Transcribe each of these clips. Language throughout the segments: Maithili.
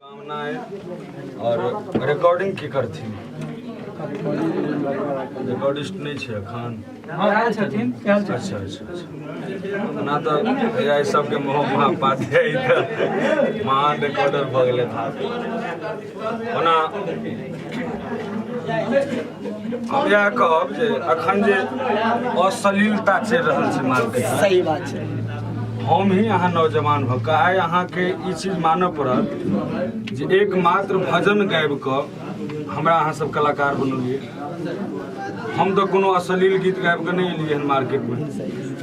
कामना है। और रिकॉर्डिंग की करथिन? रिकॉर्डिस्ट नहि छै एखन? अच्छा अच्छा अच्छा। ओना तऽ एआई सबके मोह महापाध्याय तऽ महान रिकॉर्डर भऽ गेलै। ओना हम इएह कहब जे अखन जे अश्लीलता चलि रहल छै मार्केट, सही बात छै। हम ही अहाँ नौजवान भऽ कऽ आइ अहाँके ई चीज मानऽ पड़त जे एकमात्र भजन गाबि कऽ हमरा अहाँ सब कलाकार बनौलियै। हम तऽ कोनो अश्लील गीत गाबि कऽ नहि एलियै हन मार्केटमे।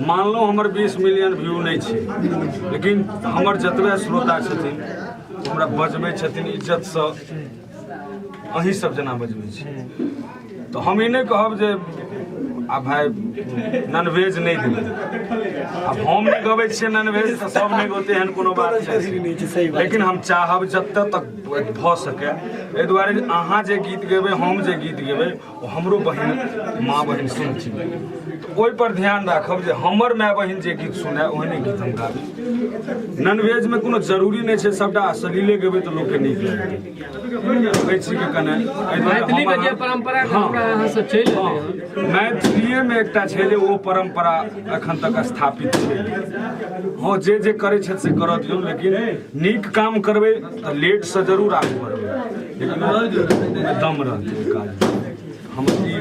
मानलहुँ हमर 20 मिलियन व्यू नहि छै, लेकिन हमर जतबे श्रोता छथिन, हमरा बजबै छथिन इज्जतसँ, अहीं सब जेना बजबै छी। तऽ हम ई नहि कहब जे आ भाइ नॉनवेज नहि देबै। आब हम नहि गबै छियै नॉनवेज तऽ सब नहि गौतै, एहन कोनो बात नहि छै, सही बात। लेकिन हम चाहब जतऽ तक भऽ सकै, एहि दुआरे जे अहाँ जे गीत गेबै, हम जे गीत गेबै, ओ हमरो बहिन, माँ बहिन सुनथिन। तऽ ओहिपर ध्यान राखब जे हमर माय बहिन जे गीत सुनय, ओहने गीत हम गाबी। नॉनवेजमे कोनो जरूरी नहि छै सबटा अश्लीले गेबै तऽ लोकके नीक लगतै। एहि चीजके कने एहि दुआरे हम मैथिली के जे परंपरा के हमरा अहाँ से चलि एलै हन। मैथिलीएमे एकटा छै जे ओ परम्परा एखन तक स्थापित छै। हँ, जे जे करै छथि से करऽ दियौ, लेकिन नीक काम करबै तऽ लेटसँ जरूर आगू बढ़बै, लेकिन ओहिमे दम रहतै ओहि काजमे। हम ई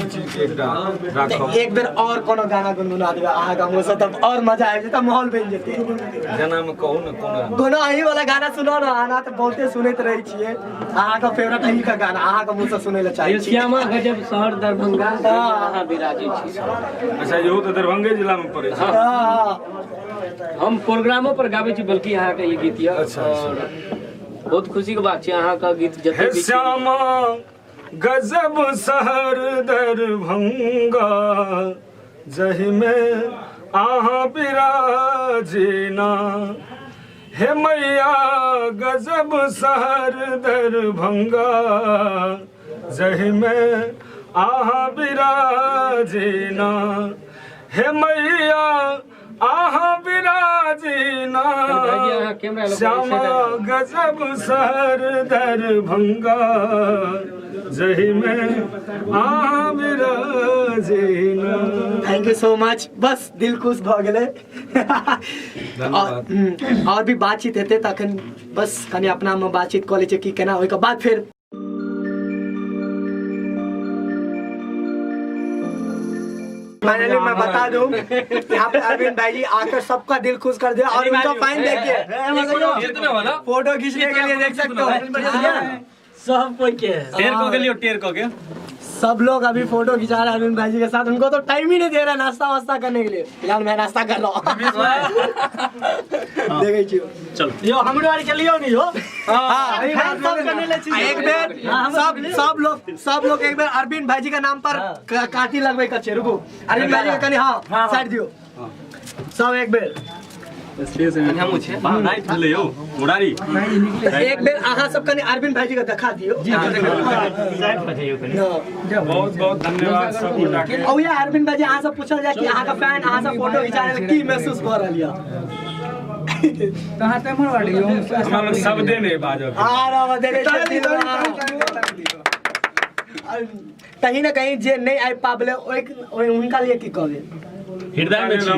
चीजके एकटा राखब। एक बेर और कोनो गाना गुनगुना देबै अहाँके मुँहसँ तब और मजा आबि जेतै, माहौल बनि जेतै। जेनामे कहू ने, कोन गाना? कोनो अहीं वाला गाना सुनाउ ने। अहाँ तऽ बहुते सुनैत रहै छियै, अहाँके फेवरेट अहीँके गाना अहाँके मुँहसँ सुनै लए चाहै छी। श्यामा गजब शहर दरभंगा अहाँ विराजै छी। अच्छा, इहो तऽ दरभंगे जिलामे पड़ै छै। हँ। हम प्रोग्रामो पर गाबै छी, बल्कि अहाँके ई गीत यऽ। अच्छा। और बहुत खुशी के बात छै अहाँके गीत हे जते भी छै। श्यामा गजब शहर दरभंगा, जहिमे अहाँ बिराजना। हे मैया गजब शहर दरभंगा, जहिमे अहाँ बिराजना। हे मैया अहाँ बिराजना, भाईजी, अहाँ कैमरा लऽ कऽ श्यामा गजब शहर दरभंगा, जहिमे अहाँ बिराजना। Thank you so much. बस दिल खुश भऽ गेलै। धन्यवाद। और भी बातचीत हेतै तऽ अखन बस कनि अपनामे बातचीत कऽ लै छियै कि केना, ओहिके बाद फेर फाइनली मैं बता दूं, यहाँ पे अरविंद भाई जी आकर सबका दिल खुश कर दिया और उनका फाइन देखिए, फोटो खींचने के लिए देख सकते हो। सब कोई के टेर कऽ गेलियो, टेर कऽ के। सब लोग अभी फोटो खिंचा रहे हैं अरविंद भाई जी के साथ। उनको तो टाइम ही नहीं दे रहा नाश्ता वास्ता करने के लिए। फिलहाल मैं नाश्ता कर रहा हूँ, देखे छियो। यो हमरो आर के लियो नी हो। हाँ, फैन सब करने ले छी। एक बेर सब सब लोग एक बेर अरविंद भाई जी का नाम पर काटी लगबै के छै। रुकू, अरविंद भाई जी के कनि हाँ साइड दियो सब एक बेर। हमहूँ छै। राति भेलै यौ मुरारी। एक बेर अहाँ सब कनि अरविंद भाई जी के देखा दियो। हाँ। बहुत बहुत धन्यवाद सब गोटा के। और ये अरविंद भाई जी, अहाँ सब पूछल जाए कि अहाँ का फैन अहाँ सब फोटो खिंचा रहल, की महसूस भऽ रहल यऽ? हमरा लग शब्दे नहि बाजब। आ रहा देखे छियै। कहीं ना कहीं जे नहीं आबि पाबले, ओहि ओहि हुनका लिए की कहबै? हृदय मे छी।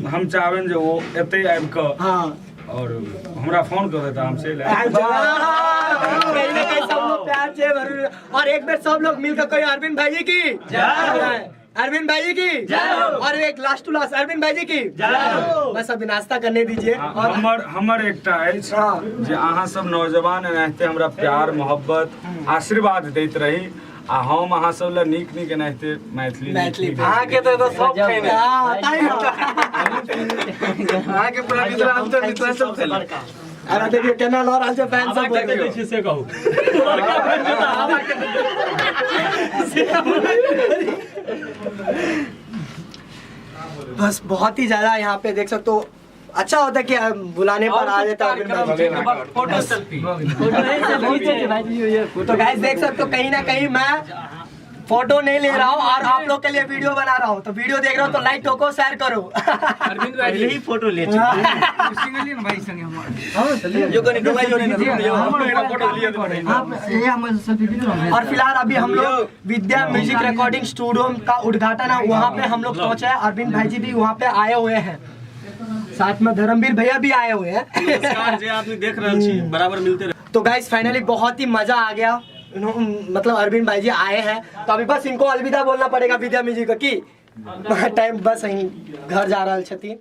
हम चाहबनि जे ओ एतै आबि कऽ और हमरा फोन कऽ देता, हम चलि आयब। कहीं ना कहीं सब लोग प्यार से भरपूर। और एक बार सब लोग मिलकर कहियो, अरविंद भाई जी की जय, अरविंद भाई जी की जय हो। और एक लास्ट टू लास्ट, अरविंद भाई जी की जय हो। बस अभी नाश्ता करने दीजिए और हमर हमर एकटा अछि जे अहाँ सब नौजवान एनाहिते हमरा प्यार मोहब्बत आशीर्वाद दैत रही आ हम अहाँ सब लए नीक नीक एनाहिते मैथिली मैथिली नीक। अहाँके तऽ एतऽ सब खैने। हाँ, ताहि ना। अहाँके पूरा मिथिलांचल मिथिलांचल खैले। अरे देखियो केना लऽ रहल छै फैन सब। कते दै छियै से कहू। बस बहुत ही ज्यादा यहाँ पे देख सकते हो, अच्छा होता है कि बुलाने पर आ जाता है अरविंद भाई जी। Photo selfie. तो गाइस देख सकते हो, कहीं ना कहीं मैं फोटो नहीं ले रहा हूँ और आप लोग के लिए वीडियो बना रहा हूँ, तो वीडियो देख रहा हूँ तो लाइक ठोको, शेयर करो। अरविंद भाई पहले ही फोटो ले चुके। यो कनी डुबाइयो ने यो फोटो लियो। और फिलहाल अभी हम लोग विद्या म्यूजिक रिकॉर्डिंग स्टूडियो का उद्घाटन है, वहाँ पे हम लोग पहुँचे हैं। अरविंद भाई जी भी वहाँ पे आए हुए हैं, साथ में धर्मवीर भैया भी आए हुए हैं। नमस्कार, जे आदमी देख रहल छी बराबर मिलते रहे। तो गाइस फाइनली बहुत ही मजा आ गया। मतलब अरविंद भाई जी आए हैं तो अभी बस इनको अलविदा बोलना पड़ेगा विद्या म्यूजिक की टाइम, बस घर जा रहा छथिन।